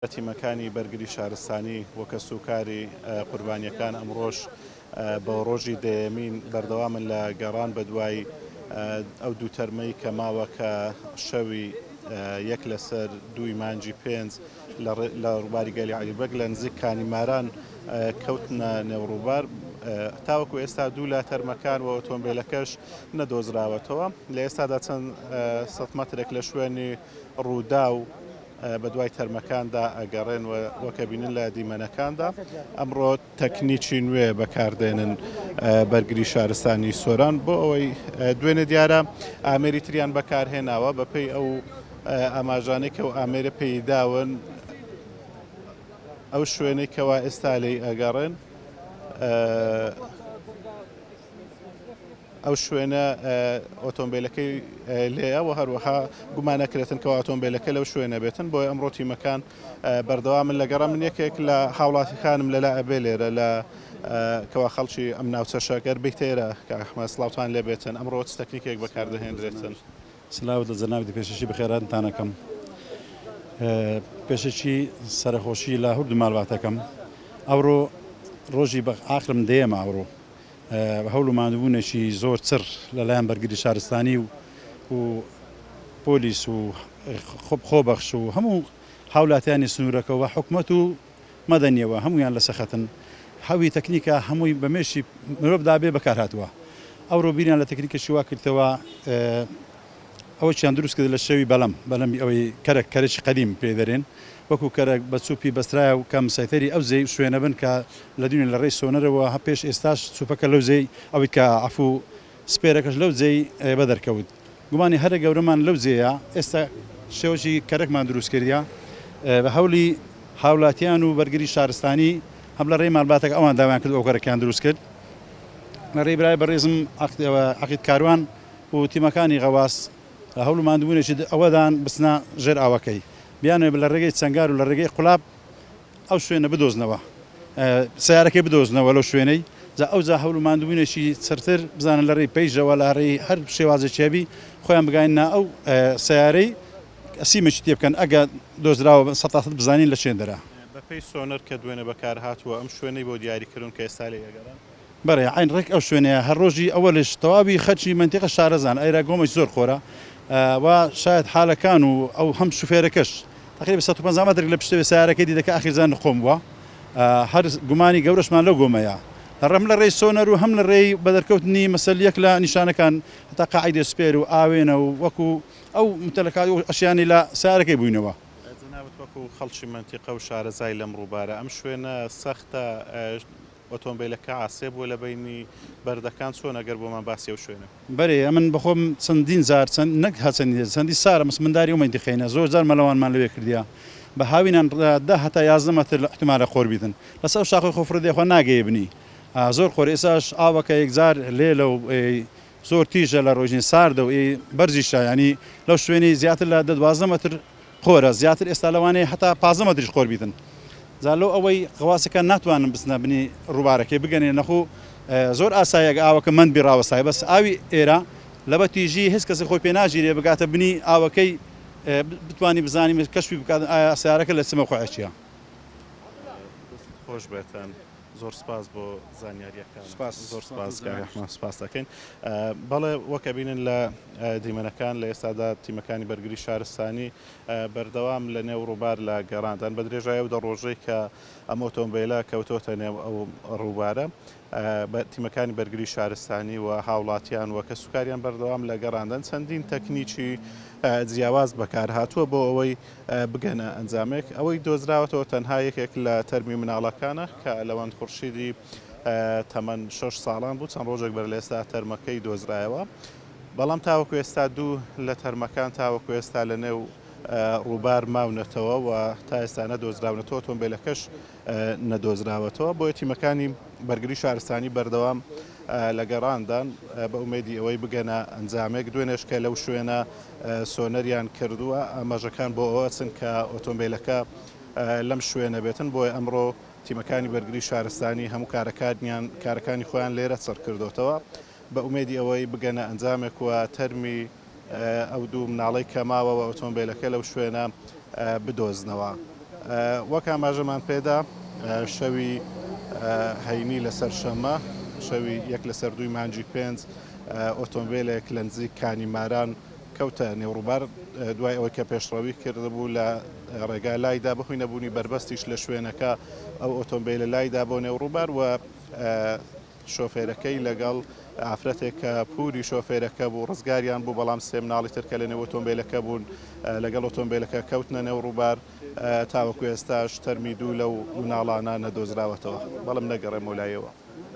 تیمەکانی بەرگری شارستانی و کەسوکاری قوربانییەکان ئەمڕۆش بۆ ڕۆژی دەیەمین بەردەوامن لە گەڕان بەدوای ئەو دوو تەرمەی کە ماوە کە شەوی یەک لەسەر دووی مانگی پێنج لە ڕووباری گەلی عەلی بەگ لە نزیک کانی ماران کەوتنە نێو ڕووبار. تاوەکو ئێستا دوو لە تەرمەکان و ئۆتۆمبیلەکەش نەدۆزراوەتەوە. لە ئێستادا چەند سەد مەترێک لە شوێنی ڕووداو بەدوای تەرمەکاندا ئەگەڕێن و وەک ئەبینن لە دیمەنەکاندا ئەمڕۆ تەکنیکی نوێ بەکاردێنن بەرگری شارستانی سۆران بۆ ئەوەی دوێنێ دیارە ئامێری تریان بەکارهێناوە بەپێی ئەو ئاماژانەی کە و ئامێرە پێی داون ئەو شوێنەی کەوا ئێستا لێی ئەگەڕێن ئەو شوێنە ئۆتۆمبیلەکەی لێیە و هەروەها گومانەکرێتن کەوا ئۆتۆمبیلەکە لەو شوێنە بێتن بۆیە ئەمڕۆ تیمەکان بەردەوامن لە گەڕان من یەکێک لە هاوڵاتیەکانم لەلا ئەبێ لێرە لە کەوا خەڵکی ئەم ناوچەشە گەر بیتە ئێرە کاک ئەحمەد سڵاوتان لێ بێتن ئەمڕۆ چ تەکنیکێک بەکاردەهێنرێتن؟ سلاوت لە جەنابتی پێشەکی بەخێراتنتان ئەکەم پێشەکی سەرەخۆشی لە هەردوو مالباتەکەم ئەوڕۆ ڕۆژی بە ئاخرم دەیەمە ئەوڕۆ هەوڵ و ماندووبوونێکی زۆر چڕ لەلایەن بەرگری شارستانی و و پۆلیس و خۆبەخش و هەموو هاولاتیانی سنوورەکە و حکومەت و مەدەنیەوە هەموویان لەسەر خەتن هەوی تەکنیکە هەمووی بە مێشی مرۆڤدا بێ بەکار هاتووە ئەوڕۆ بیریان لە تەکنیکەکی وا کردەوە ئەوەکیان دروست کرد لە شێوی بەلەم بەلەمی ئەوەی کەرەک کەرەکی قەدیم پێ دەرێن وەکو کەرەک بە چوپی بەسترایە و کە مسەیتەری ئەو زێی شوێنە بن کە لە دوێنێ لە ڕێی سۆنەرەوە هە پێش ئێستاش چوپەکە لەو زێی ئەوەی کە عەفوو سپێرەکەش لەو جێی بەدەرکەوت گومانی هەرە گەورەمان لەو جێیە ئێستا شێوەکی کەرەکمان دروست کردیە بە هەولی هاولاتیان و بەرگری شارستانی هەم لە ڕێی مالباتەکە ئەوان داوایان کرد ئەو کەرەکیان دروست کرد لە ڕێی برای بەڕێزم عەقید کاروان و تیمەکانی غەواس هەوڵ و ماندووبوونێکی ئەوەدان بچنە ژێر ئاوەکەی بیانەوێت لە ڕێگەی چەنگار و لە ڕێگەی قولاب ئەو شوێنە بدۆزنەوە سەیارەکەی بدۆزنەوە لەو شوێنەی جا ئەوجا هەول و ماندووبوونێکی چرتر بزانن لە ڕێی پەیژەوە لە ڕێی هەر شێوازێکی هەبی خۆیان بگاینە ئەو سەیارەی سیمێکی تێ بکەن ئەگە دۆزراوە سەتا سەد بزانین لە چێندەرە. بەپێی سۆنەر کە دوێنێ بەکارهاتووە ئەم شوێنەی بۆ دیاریکردوون کە ئێستا لێی ئەگەڕێن؟ بەڵێ عەین ڕێک ئەو شوێنەیە هەر ڕۆژی ئەوەلش تەواوی خەلکی مەنتیقە شارەزان ئەیرا گۆمەش زۆر خۆرە و شایەد حالەکان و ئەو هەم شوفێرەکەش تەقریبا 150 مەترێک لە پشتەوەی سەیارەکەی دی دەکا ئاخیر زان نقۆم بووە هەر گومانی گەورەشمان لەو گۆمەیە هەم لە ڕێی سۆنەر و هەم لە ڕێی بەدەرکەوتنی مەسەل یەک لە نیشانەکان هەتا قاعیدەی سپێر و ئاوێنە و وەکو ئەو ممتەلەکات و ئەشیانەی لە سەیارەکەی بووینەوە. جەنابت وەکو خەڵکی مەنتیقە و شارەزای لەم ڕووبارە ئەم شوێنە سەختە ئۆتۆمبیلەکە عاسێ بووە لە بەینی بەردەکان چۆنە گەر بۆمان باسی ئەو شوێنە بکەی؟ بەرێ ئەمن بەخۆم چەندین جار چەند نەک هەر چەندین جار چەندین سارە مس منداری ئەو مەنتیقەینە زۆر جار مەلەوانمان لەوێ کردیە بە هاوینان دە هەتا 11 مەتر لە ئیحتیمالە قۆر بیتن لەسەر ئەو شاخەی خۆ فڕێ دێ خوا ناگەیە بنی زۆر قۆر ئێساش ئاوەکە یەکجار لێلە و زۆر تیژە لە ڕۆژین ساردە و بەرزیشە یانی لەو شوێنەی زیاتر لە دە 12 مەتر قۆرە زیاتر ئێستا لەوانەیە هەتا 15 مەتریش قۆر بیتن جا لۆ ئەوەی قەواسەکان ناتوانن بچنە بنی ڕووبارەکەی بگەنێ نەخۆ زۆر ئاسایە ئەگە ئاوەکە مەند بی ڕاوەستایە بەس ئاوی ئێرە لەبە تیژی هیچ کەسێک خۆی پێ ناگیرێ بگاتە بنی ئاوەکەی بتوانی بزانی کەشفی بکات ئایا سەیارەکە لە چ مەوقعێکیە. دەستت خۆش بێتن. زۆر سپاس بۆ زانیاریەکان. سپاس. زۆر سپاس کاک ئەحمەد سپاس دەکەین. بەڵێ وەک ئەبینن لە دیمەنەکان لە ئێستادا تیمەکانی بەرگری شارستانی بەردەوام لە نێو ڕووبار لە گەڕاندان بە درێژای ئەو دە ڕۆژەی کە ئەم ئۆتۆمبیلە کەوتۆتە نێو ئەو ڕووبارە تیمەکانی بەرگری شارستانی و هاوڵاتیان و کەسوکاریان بەردەوام لە گەڕاندن چەندین تەکنیکی جیاواز بەکارهاتووە بۆ ئەوەی بگەنە ئەنجامێک. ئەوەی دۆزراوەتەوە تەنها یەکێک لە تەرمی مناڵەکانە کە لەوەند خورشیدی تەمەن شەش ساڵان بوو، چەند ڕۆژێک بەر لە ئێستا تەرمەکەی دۆزرایەوە، بەڵام تاوەکو ئێستا دوو لە تەرمەکان تاوەکو ئێستا لە نێو ڕووبار ماونەتەوە و تا ئێستا نەدۆزراونەتەوە، ئۆتۆمبێلەکەش نەدۆزراوەتەوە، بۆیە تیمەکانی بەرگری شارستانی بەردەوام لە گەڕاندان بە ئومێدی ئەوەی بگەنە ئەنجامێک، دوێنێش کە لەو شوێنە سۆنەریان کردووە ئاماژەکان بۆ ئەوە ئەچن کە ئۆتۆمبیلەکە لەم شوێنە بێتن، بۆیە ئەمڕۆ تیمەکانی بەرگری شارستانی هەموو کارەکانیان کارەکانی خۆیان لێرە چڕ کردۆتەوە بە ئومێدی ئەوەی بگەنە ئەنجامێک و تەرمی ئەو دوو مناڵەی کە ماوە و ئۆتۆمبیلەکە لەو شوێنە بدۆزنەوە. وەک ئاماژەمان پێدا شەوی هەینی لەسەر شەممە، شەوی یەک لەسەر دووی مانگی پێنج، ئۆتۆمبێلێک لە نزیک کانی ماران کەوتە نێو ڕووبار، دوای ئەوەی کە پێشڕەوی کردبوو لە ڕێگا لایدا، بەهۆی نەبوونی بەربەستیش لە شوێنەکە ئەو ئۆتۆمبێلە لایدا بۆ نێو ڕووبار و شۆفێرەکەی لەگەڵ ئافرەتێک کە پوری شۆفێرەکە بوو ڕزگاریان بوو، بەڵام سێ مناڵی تر کە لەنێو ئۆتۆمبێلەکە بوون لەگەڵ ئۆتۆمبێلەکە کەوتنە نێو ڕووبار، تاوەکو ئێستاش تەرمی دوو لەو مناڵانە نەدۆزراوەتەوە. بەڵم نەگەڕێمەوە لایەوە.